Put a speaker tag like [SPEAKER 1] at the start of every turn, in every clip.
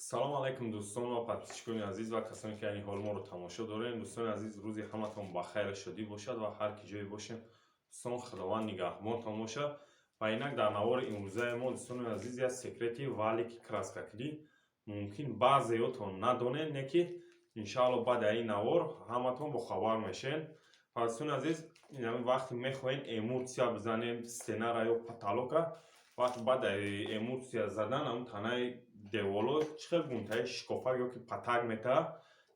[SPEAKER 1] Салому алайкум, дӯстон ва подписчикони азиз ва касоне, ки айни ҳол моро тамошо дорем. Дӯстони азиз, рӯзи ҳаматон ба хайру шодӣ бошад ва ҳар ки ҷое бошем, дӯстон, Худованд нигаҳбонтон бошад. Ва инак дар навори имрӯзаи мо, дӯстони азиз, як секрети валики краскакунӣ. Мумкин, баъзеётон надонед, не ки иншаалло баъди ин навор ҳаматон бохабар мешед. Ва дӯстони азиз, вақте мехоҳем эмульсия бизанем стенара ё потолока, вақте баъд эмульсия задан ҳамн танаи деволо чӣ хел гунтаи шикофак ё ки патак метаҳад,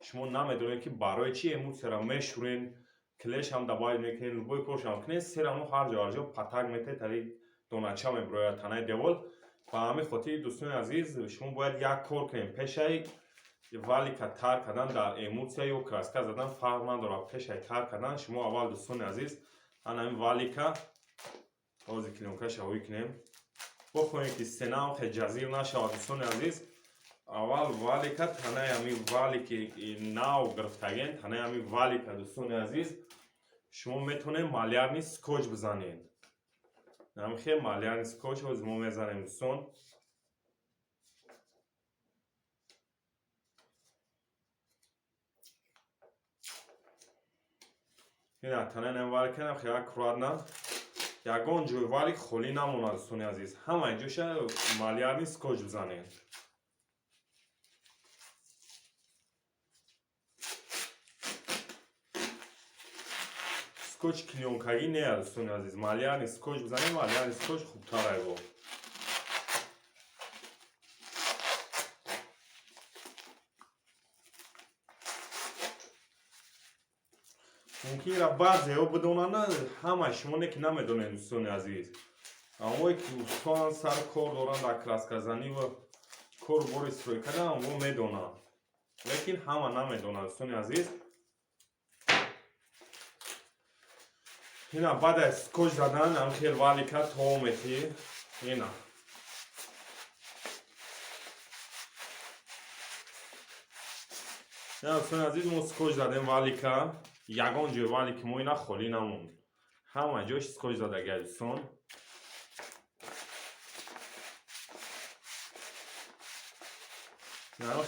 [SPEAKER 1] шумо намедонед, ки барои чӣ. Эмульсияро мешӯрен, клейшам добавить мекунед, любой коршам кунед, всё равно ҳар ҷо ҳар ҷо патак метаҳад, тари донача мебирояд танаи девол. Ба ҳамин хотир, дӯстони азиз, шумо бояд як кор кунед. Пешаи валика тар кардан дар эмульсия ё краска задан, фарқ надорад, пешаи тар кардан шумо аввал, дӯстони азиз, ҳамин валика ҳозир клеёнкаша ҳоӣ кунем. Бохоҳем, ки стенаам хеле ҷазир нашавад, дӯстони азиз, аввал валика, танаи ҳамин валики нав гирифтаген, танаи ҳамин валика, дӯстони азиз, шумо метавонед малярный скотч бизанед. Ҳамин малярный скотч ҳозир мо мезанем, дӯстон. Ина танаи ҳамин валика хеле аккуратно, ягон ҷои валик холӣ намонад, дӯстони азиз, ҳамаи ҷоша малярный скотч бизанед. Скотч клеёнкагӣ не, дӯстони азиз, малярный скотч бизанед, малярный скотч хубтар айбо. Мумкин, ира баъзеҳо бидонанд, ҳамаи шумо не ки намедонед, дӯстони азиз. Амое ки устоанд, сар кор доранд дар красказанӣ ва кору бори стройкада, онҳо медонанд, лекин ҳама намедонанд, дӯстони азиз. Ина баъд аз скотч задан ам хел валика то метӣ. Ина дӯстони азиз, мо скотч задем валика, ягон ҷои валики мо ина холӣ намонд, ҳама ҷош скотч задагия, дӯстон.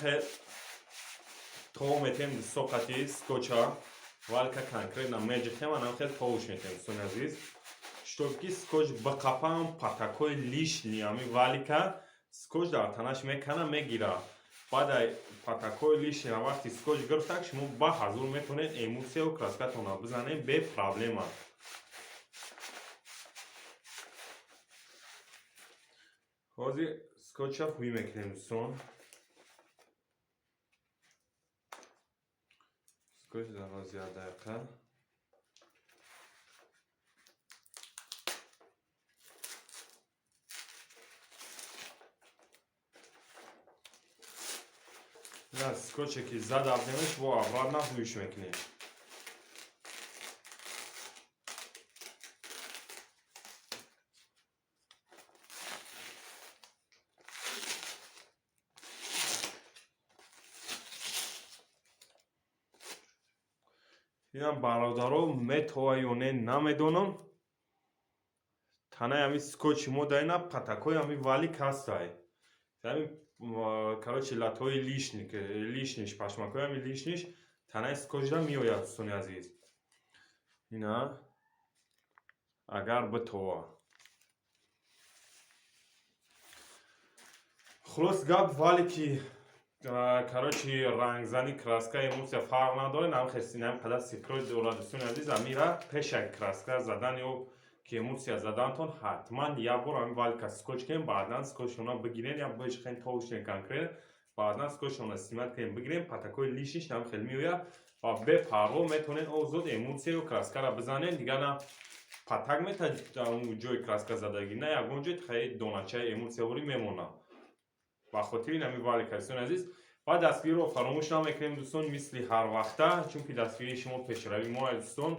[SPEAKER 1] Хел то метем дӯсто, қати скотча валика конкретно меҷихем, анам хел товуш метем, дӯстони азиз, чтоб ки скотч биқапам патакҳои лишний. Ами валика скотч дар танаш мекана, мегира. Баъд патакҳои лишний вақти скотч гирифтак, шумо ба ҳазур метавонед эмульсияу краскатонро бизанед бе проблема. Ҳозир скотча ҳуй мекунем, дӯстон. Скотч дар ҳозир як дақиқа. На скотче ки задавдемеш, бо обратно ҳуйш мекунем. Инам, бародаро, метова ё не, намедонам. Танаи ҳамин скотчи мо дар ина патакҳои ҳамин валик ҳастай, ҳамин, короче, латҳои лишниш, пашмакҳои ҳамин лишниш танаи скотчда меояд, дӯстони азиз. Ина агар битова. Хулос гап, валики, короче, рангзани, краска, эмульсия фарқ надорад, нам қадар секрет дорад, дӯстони азиз. Амира пешак краска задан ё ки эмульсия задантон ҳатман як бор ҳамин валика скотч кунем, баъдан скотчшона бигирен, як бишхен товушен конкретно, баъдан скотчшона снимать кунем, бигирем, патакҳои лишниш нам хел меояд ва бепарво метавонед озод эмульсия ё краскара бизанед. Дигар на патак мета ҷои краска задагӣ, на ягон ҷой хеле доначаи эмульсияворӣ мемонад. Ба хотири ин ҳамин валика, дӯстони азиз. Ва дастгириро фаромӯш намекунем, дӯстон, мисли ҳарвақта, чунки дастгирии шумо пешравии мо, дӯстон.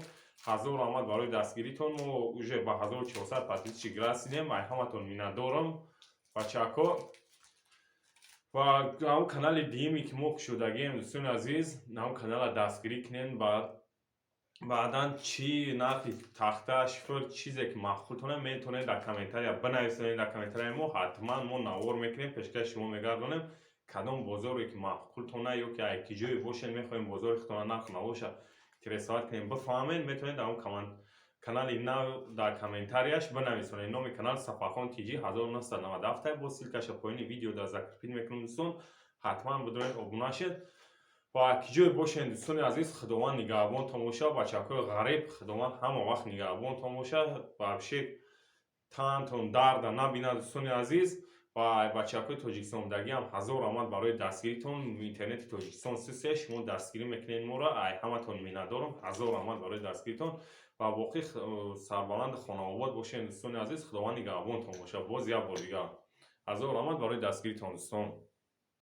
[SPEAKER 1] Ҳазор раҳмат барои дастгиритон. Мо уже ба 1400 подписчик расидем. Ай ҳаматон миннатдорам, бачаҳако. Ва ҳамн канали дуюме, ки мо кушодагием, дӯстони азиз, ҳамн канала дастгирӣ кунем. Баъдан чӣ нархи тахта, шифр, чизе ки маъқултона, метавонед дар комментария бинависонед. Дар комментарияи мо ҳатман мо навор мекунем, пешкаши шумо мегардонем. Кадом бозоре ки маъқултона ё ки ай ки ҷое бошед, мехоҳем бозори худтона, нарх навоша интересовать кунем, бифаҳмед, метавонед дар он канали нав дар комментарияш бинависонед. Номи канал Сафархон ТЖ 1997. Бо ссылкаша поёни видео дар закрепить мекунем, дӯстон, ҳатман бидонед, обуна шед. Ва ки ҷое бошед, дӯстони азиз, Худованд нигаҳбонтон бошад. Бачакҳои ғариб, Худованд ҳама вақт нигаҳбонтон бошад, вообще тантон дарда набинад, дӯстони азиз. Ва бачакҳои тоҷикистонбудагиам ҳазор раҳмат барои дастгиритон. Интернети Тоҷикистон сусе, шумо дастгирӣ мекунед моро, ай ҳаматон миннатдорам. Ҳазор раҳмат барои дастгиритон ва боқӣ сарбаланди хонаобод бошед, дӯстони азиз. Худованд нигаҳбонтон бошад. Боз як бор дигар ҳазор раҳмат барои дастгиритон, дӯстон.